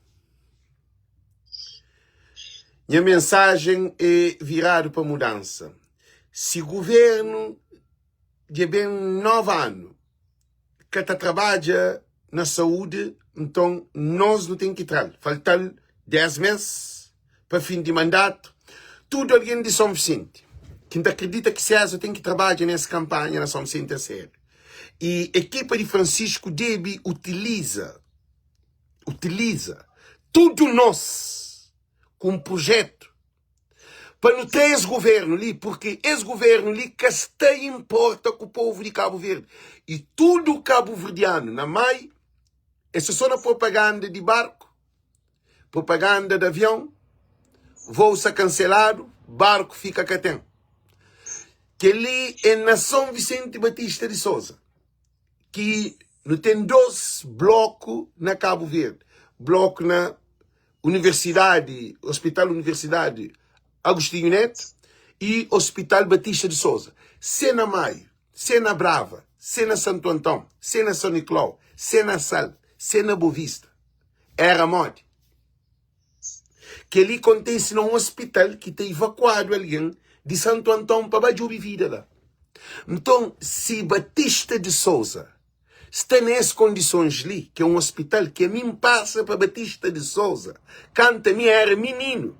Nha mensajen é viradu pa mudansa. Si guvernu dja ben 9 anu ka ta trabadja na saúdi, nton nos nu ten ki tra-l. Falta-l 10 mês pa fin di mandatu. Tudu algen di Son Visenti ki N ta kridita ki César ten ki trabadja nes kanpanha na Son Visenti a sériu. I ekipa di Francisco debe utiliza, utiliza tudu nos ku un projetu pa nu tra es governu li, purki es governu li ka sta inporta ku povu di Kabu Verdi i tudu kabuverdianu na mai es sta so na propaganda di barku, propaganda di avion, vou sta kanseladu, barku fika ka ten. Kel-li é na Son Visenti Batista di Soza ki nu ten dos bloku na Kabu Verdi, bloku na Universidadi, Hospital Universidadi Agostinho Neto e Hospital Batista de Sousa. Se na Maio, se na Brava, se na Santo Antão, se na São Nicolau, se na Sal, se na Bovista. Era modi. Kel-li kontese na un hospital ki ta evakuadu algen di Santo Antão pa ba djobe vida la. Nton, si Batista de Sousa sta na es kondisons li, ki é un ospital ki ami N pasa pa Batista de Sousa kantu ami éra mininu,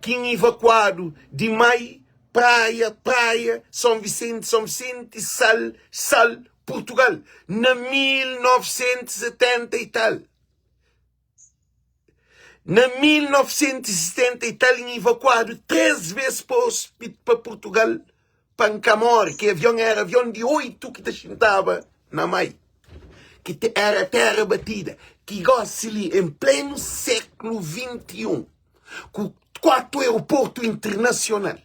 ki N ivakuadu di Mai, Praia, Praia, Son Visenti, Son Visenti, Sal, Sal, Purtugal, na 1970 i tal. Na 1970 i tal N ivakuadu 3 bes pa pa Purtugal pa N ka more, ki avion era avion di 8 ki ta xintaba na mai, ki era tera batida, ki gosi li en plenu seklu 21, ku 4 aeroportu internasional,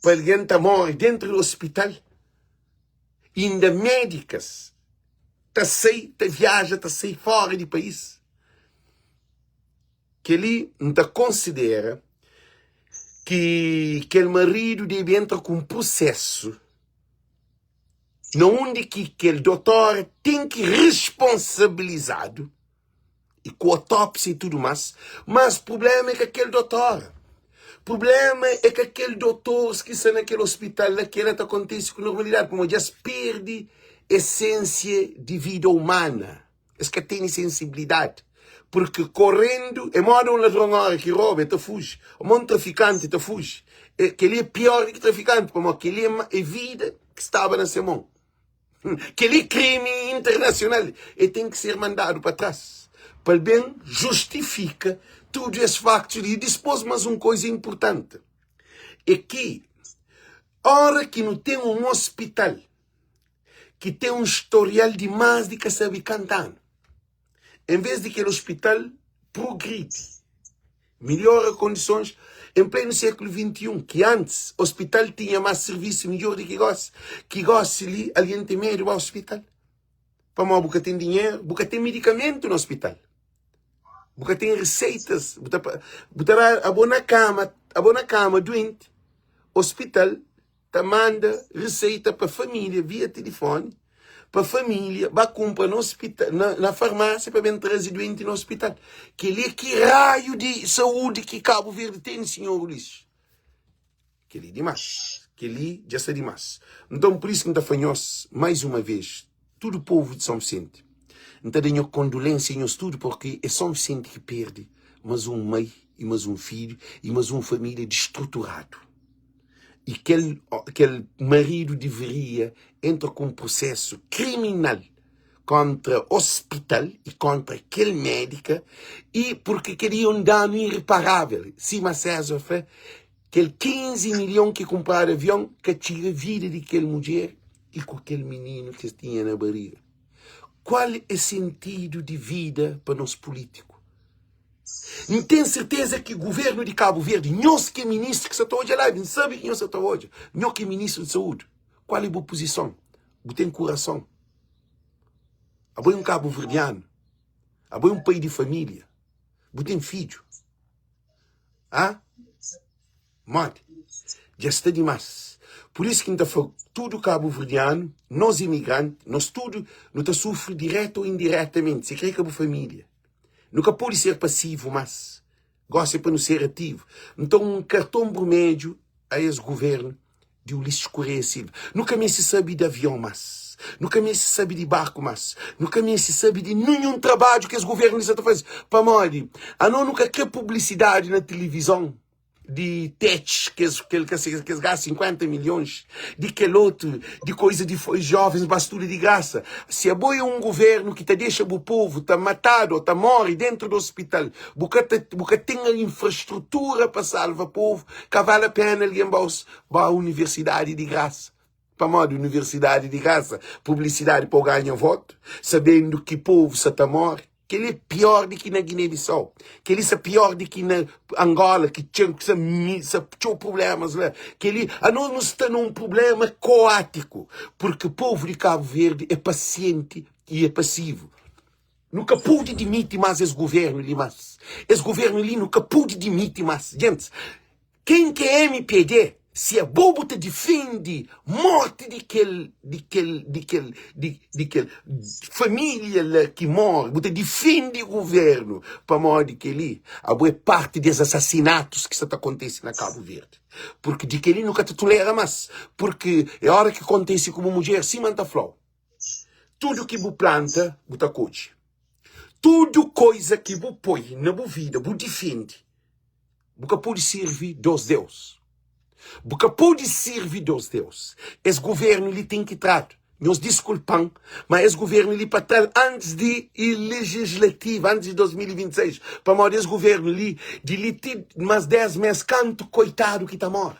pa algen ta more dentru di ospital, inda medikas ta sai, ta viaja, ta sai fora di país. Kel-li N ta konsidera ki kel maridu debe entra ku un prusésu na undi ki kel dotor ten ki responsabilizadu i ku otópsia i tudu más, mas prubléma é ka kel dotor. Prubléma é ka kel dotors ki sta na kel ospital la, kel-la ta kontise ku normalidadi, pamodi dja es perde esensia di vida umana, es ka tene sensibilidadi, purki korendu é moda un ladron óra ki roba, el ta fuji, ô un trafikanti ta fuji, kel-li é pior di ki trafikanti, pamodi kel-li é vida ki staba na se mon. Kel-li é krimi internasional, el ten ki ser mandadu pa tras pa el ben justifika tudu es faktus li. Dispôs, mas un koza inpurtanti é ki óra ki nu ten un ospital ki ten un storial di más di ka sabe kantu anu, en vez di kel ospital progridi, Midjora kondisons en plenu sékulu 21, ki antis ospital tinha más sirvisu midjor di ki gósi. Ki gósi li algen ten medu ba ospital pamodi bu ka ten dinheru, bu ka ten medikamentu na ospital, bu ka ten reseitas, bu ta bu ta ba abo na kama, abo na kama duenti, ospital ta manda riseita pa família via tilifoni pa família ba kunpra na ospital, na, na farmásia pa ben traze duenti na ospital. Kel-li é ki raiu di saúdi ki Kabu Verdi tene, sinhor Ulisses? Kel-li é dimás. Kel-li dja sta dimás. Nton, pur isu ki N ta fla nhos, mais uma vez, tudu povu di Son Visenti, N ta da nho kondolensia nhos tudu, purki é Son Visenti ki perde mas un mai i mas un fidju i mas un família distruturadu. I kel, kel maridu deveria entra ku un prosesu kriminal kontra ospital i kontra kel médika i purki kel-li é un danu irreparável. Sima César fla, kel 15 milhon ki kunpradu avion ka txiga vida di kel mudjer i ku kel mininu ki es tinha na bariga. Kual é sentidu di vida pa nos pulítiku? N ten serteza ki governu di Kabu Verdi, nhos ki é ministru ki sa ta odja live, N sabe ki nhos sa ta odja, nho ki é ministru di saúdi, kual é bu puzison? Bu ten kurason? Abo é un kabuverdianu? Abo é un pai di família? Bu ten fidju? Ha? Modi? Dja sta dimás. Pur isu ki N ta fla tudu kabuverdianu, nos imigranti, nos tudu nu ta sufri diretu ô indiretamenti, si kre ka bu família. Nu ka pode ser pasivu más. Gósi é pa nu ser ativu. Nton, un karton brumedju a es guvernu di Ulisses Correia Silva. Nu ka meste sabe di avion más. Nu ka meste sabe di barku más. Nu ka meste sabe di ninhun trabadju ki es guvernu li sa ta faze. Pamodi anos nu ka kre publisidadi na tilivizon. di tech kes kel kes kes gasta 50 milhões di kel otu di coisa di jovens ba studa di graça se abo é um governo ki ta dexa bu povo ta matado ou ta morre dentro do hospital bu ka ta bu ka ten a infraestrutura pa salva povo ka vale a pena alguém ba ba universidade di graça pamodi universidade di graça publicidade pa ganha voto sabendo ki povo sa ta morre Kel-li é pior di ki na Guiné-Bissau. Kel-li sta pior di ki na Angola, ki txeu, ki sta, sta txeu prublémas la. Kel-li, anos nu sta na un prubléma koátiku, purki povu di Kabu Verdi é pasienti i é pasivu. Nu ka pode dimiti más es govérnu li más. Es govérnu li nu ka pode dimiti más. Gentis, Ken ki é mpd? Si abo bu ta difende morti di kel di kel di kel di di kel familia la ki morri, bu ta difende governu pamodi keli abo é parti des assassinatos ki sa ta kontese na Cabo Verde. Porque di keli nu ka ta tolera mas, porque é ora ki kontese ku bu mudjer sima N ta flau, tudu ki bu planta bu ta kodje, tudu koisa ki bu poi na bu vida bu difende. Bu ka pode sirvi dos deus. Bu ka pode sirvi dos deus. Es governu li ten ki tradu. Nhos diskulpa-m, ma es governu li pa tra-l antis di legislativa, antis di 2026, pamodi es governu li, di li ti mas 10 mes, kantu koitadu ki ta more?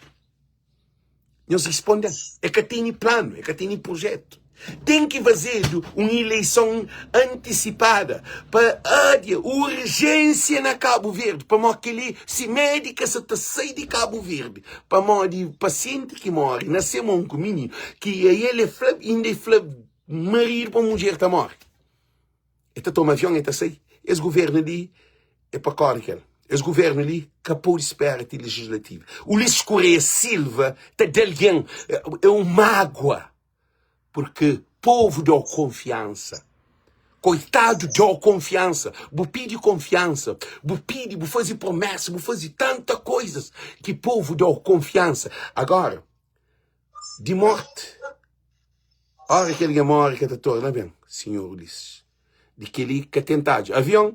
Nhos responde-m, e ka tene planu, e ka tene projetu. Ten ki fazedu un ileison antisipada pa adia urjénsia na Kabu Verdi, pamodi kel-li, si médika sa ta sai di Kabu Verdi pamodi pasienti ki móre na se mon ku mininu, ki el e fla, inda e fla maridu pa mudjer ta móre. E ta toma avion e ta sai. Es governo li é pa kore kel. Es governo li ka pode spera ti legislativa. Ulisses Correia Silva ta da algen é un mágua porque povo dau konfiansa. Koitadu dau konfiansa. Bu pidi konfiansa, bu pidi, bu faze promesa, bu faze tanta koisas ki povo dau konfiansa. Agora, di morte, Ora ki algen móre ka ta torna ben, sinhor Ulisses. Di kel-li ka ten tadju. Avion,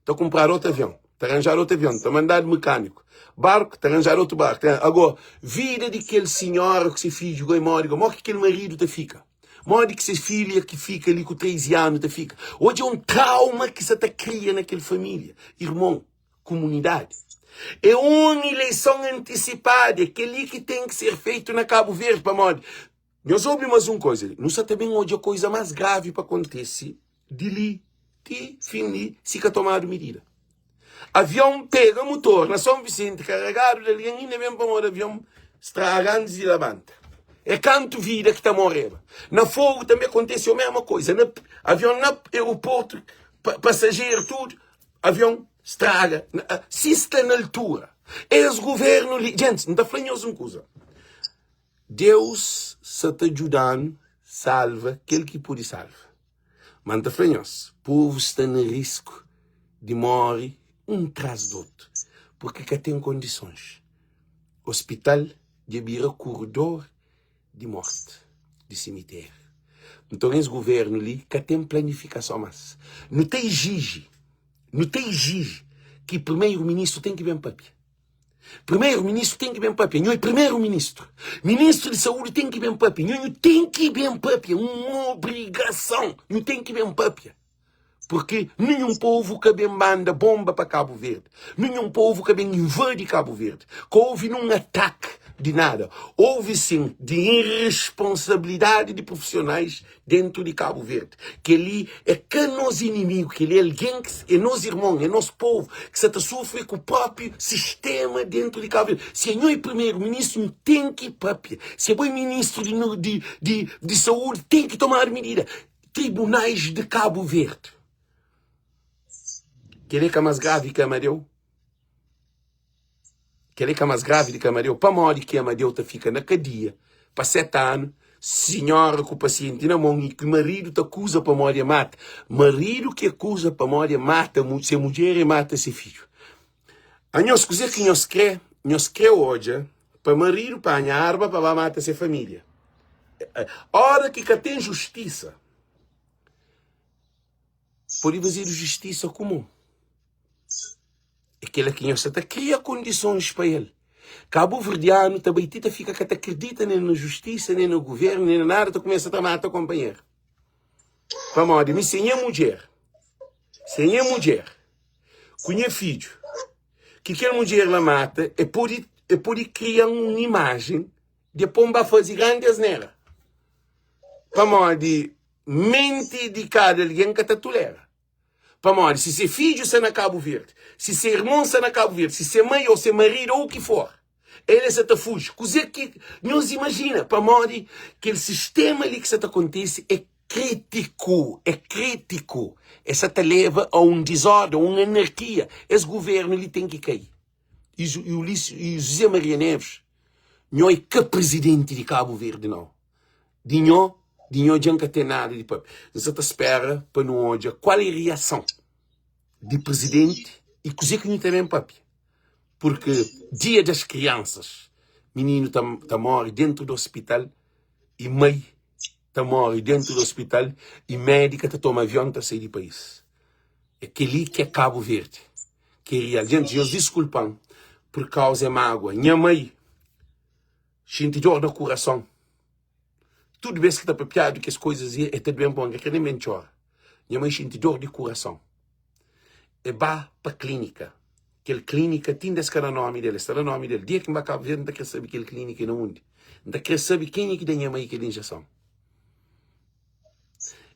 ta kunpradu otu avion, ta ranjadu otu avion, ta mandadu mekaniku. Barku, ta ranjadu otu barku. Agó, vida di kel sinhora ku se fidju goi móre goi, modi ki kel maridu ta fika? Modi ki se filha ki fika li ku 13 anu ta fika? Odja un trauma ki sa ta kria na kel família. Irmon, kumunidadi. É un ileison antisipada, é kel-li ki ten ki ser feitu na Kabu Verdi, pamodi Nhos obi mas un koza li, nu sa ta ben odja koza mas gravi pa kontese di li ti fin li si ka tomadu midida. Avion pega mutor na Son Visenti karegadu di algen inda ben pamodi avion straga antis di labanta. É kantu vida ki ta moreba. Na Fogu tanbe kontese omesma koza, na avion na aeroportu, pasajeru tudu, avion straga si sta na altura. Es guvernu li, gentis, N ta fla nhos un kuza. Deus sa ta djuda-nu salva kel ki pode salva. Má N ta fla nhos, povu sta na risku di móre un tras di otu, purki ka ten kondisons. Ospital dja bira kuredor di mórti, di simitériu. Nton, es govérnu li ka ten planifikason más. Nu ta iziji, nu ta iziji ki primeru-ministru ten ki ben pâpia. Primeiro ministro tem ki ben papia. Nho é primeiro ministro. Ministro de saúde tem ki ben papia. Nho, nho tem ki ben papia. Um obrigação. Nho tem ki ben papia. Porque nenhum povo ka ben manda bomba pa Cabo Verde. Nenhum povo ka ben invade Cabo Verde. Ka houve num ataque de nada. Houve sim de irresponsabilidade de profissionais dentu di Kabu Verdi. Kel-li é ka nos inimigu, kel-li é algen ki é nos irmon, é nos povu ki sa ta sufri ku própi sistéma dentu di Kabu Verdi. Si anho é primeru ministru, nhu ten ki pâpia. Si abo é ministru di di di saúdi, ten ki tomadu midida. Tribunais di Kabu Verdi. Kel-li é ka más gravi ki Amadeu? Kel-li ka más gravi di ki Amadeu? Pamodi ki Amadeu ta fika na kadia? pa 7 anu, sinhora ku pasienti na mon i ki maridu ta akuza pamodi e mata. Maridu ki akuza pamodi e mata se mudjer e mata se fidju. Anhos kuzê ki nhos krê? Nhos krê odja pa maridu panha arma pa ba mata se família. Ora ki ka ten justisa, pode fazedu justisa ku mon. É kela ki nhos sa ta kria kondisons pa el. Kabuverdianu ta bai ti ta fika ka ta kridita nen na justisa, nen na guvernu, nen na nada, ta kumesa ta mata konpanheru. Pamodi mi se nha mudjer, se nha mudjer ku nha fidju, ki kel mudjer la mata, e pode, e pode kria un imajen de pon ba faze grandi asnera. Pamodi menti di kada algen ka ta tolera. Pamodi si se fidju sta na Kabu Verdi, si se irmon sta na Kabu Verdi, si se mai ô se maridu ô u ki for, el e sa ta fuji. Kuzê ki nhos imajina? Pamodi kel sistéma li ki sa ta kontise é krítiku, é krítiku. E sa ta leba a un dizórden, un anarkia. Es govérnu li ten ki kai. I José Maria Neves, nho é ka prizidenti di Kabu Verdi, nau. Di nho, di nho dja N ka ten nada di papia. N sa ta spera pa nu odja kual é riason di prizidenti i kuzê ki nu ta ben papia. Purki dia das kriansas, mininu ta, ta móre dentu di ospital i mai ta móre dentu di ospital i médika ta toma avion ta sai di país. É kel-li ki é Kabu Verdi, ki é rial. Djenti, nhos diskulpa-m pur kauza é mágua. Nha mai Xinti dor na kurason. Tudu bes ki ta papiadu kes koizas li, e ta duen pon, N ka kre nen ben txora. Nha mai xinti dor di kurason. E ba pa klinika. Kel klinika ti inda es ka da nomi del, es ta da nomi del. Dia ki N ba Kabu Verdi, N ta kre sabe kel klinika e na undi. N ta kre sabe kenha ki da nha mai kel injeson.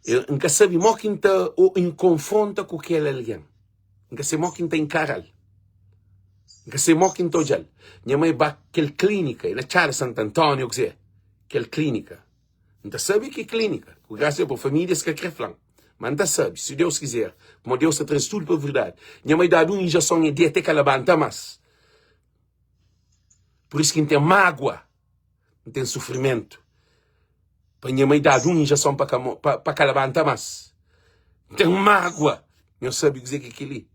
N ka sabe mo ki N ta N konfronta ku kel algen. N ka sabe mo ki N ta inkara-l. N ka sabe mo ki N ta odja-l. Nha mai ba kel klínika, é na Txada Santu Antóniu, kuzê, kel klínika. N ta sabe ki klínika, ku grasa di Deus, família es ka kre fla-m, ma N ta sabe, si Deus kizer, pamodi Deus ta traze tudu pa verdadi. Nha mai dadu un injeson e deta e ka labanta más. Pur isu ki N ten mágua. N ten sufrimentu pa nha mai dadu un injeson pa ka pa ka labanta más. N ten mágua. Nhos sabe kuzê ki é kel-li?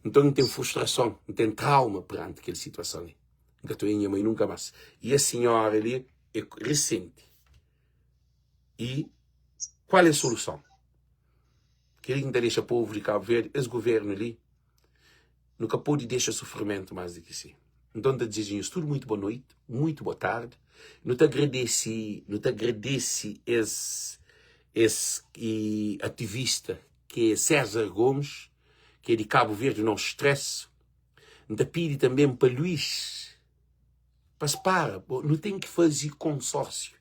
Nton, N ten frustrason, N ten trauma peranti kel situason li. N ka ta oia nha mai nunka más. I es sinhora li é resenti. I kual é soluson? Kel-li ki N ta dexa povu di Kabu Verdi, es govérnu li, Nu ka pode dexa sufrimentu más di ki si. Nton, N ta dizeja nhos tudu muitu boa noiti, muitu boa tardi. Nu ta agradese, nu ta agradese es, es ativista ki é César Gomes, ki é di Kabu Verdi, No Stress. N ta pidi tanben pa Luís, pa es para, nu ten ki faze konsórsiu,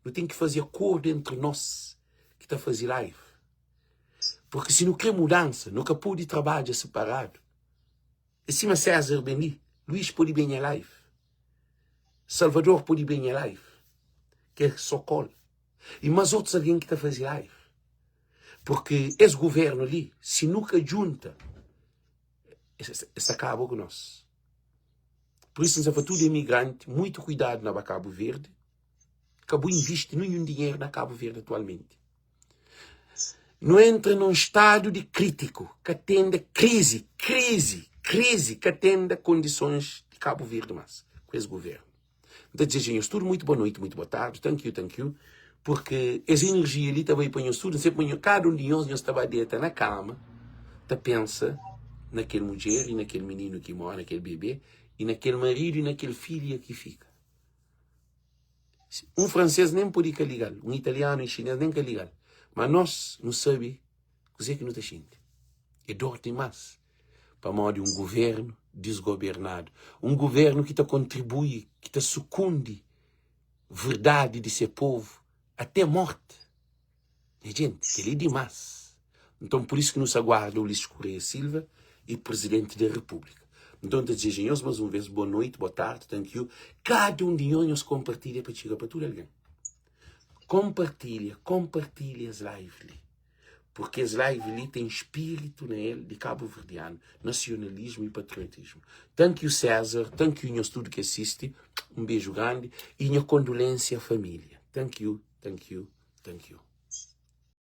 nu ten ki faze akordu entri nos ki ta faze live. Porque si nu kre mudansa, nu ka pode trabadja separadu. É sima César ben li, Luís pode ben nha live, Salvador pode ben nha live, ke é Sokol, e mas otus algen ki ta faze live. Porque es governo li, si nu ka djunta, es ta kaba ku nos. Por isso, N sa fla tudu imigranti, muitu kuidadu na ba Kabu Verdi, ka bu invisti ninhun dinheru na Kabu Verdi atualmenti. Nu entra num stadu di kritiku, ka tenda krizi, krizi, krizi, ka tenda kondisons di Kabu Verdi mas ku es guvernu. N ta dizeja nhos tudu muitu boa noiti, muitu boa tardi, thank you, thank you, purki es enerjia li ta bai pa nhos tudu, N sabe ma kada un di nhos, nhos ta ba deta na kama ta pensa na kel mudjer i na kel mininu ki mora, na kel bebe, i na kel maridu i na kel filha ki fika. Un fransês nen pode ka liga-l, un italianu, un xinês nen ka liga-l. Má nos, nu sabe kuzê ki nu ta xinti. É dor dimás pamodi un govérnu disgobernadu, un govérnu ki ta kontribui, ki ta sukundi verdadi di se povu até mórti. Nha jenti, kel-li é dimás. Nton, pur isu ki nu sa guarda Ulisses Correia Silva e Presidenti da Repúblika. Nton, N ta dizeja nhos más un vês boa noiti, boa tardi, thank you. Kada un di nhos, nhos konpartilha pa txiga pa tudu algen. Konpartilha, konpartilha es live li. Porque es live li tem spiritu na el di kabuverdianu, nasionalismu y patriotismu. Thank you César, thank you nhos tudu ki asisti, un beju grandi y nha kondolensia a familia. Thank you, thank you, thank you.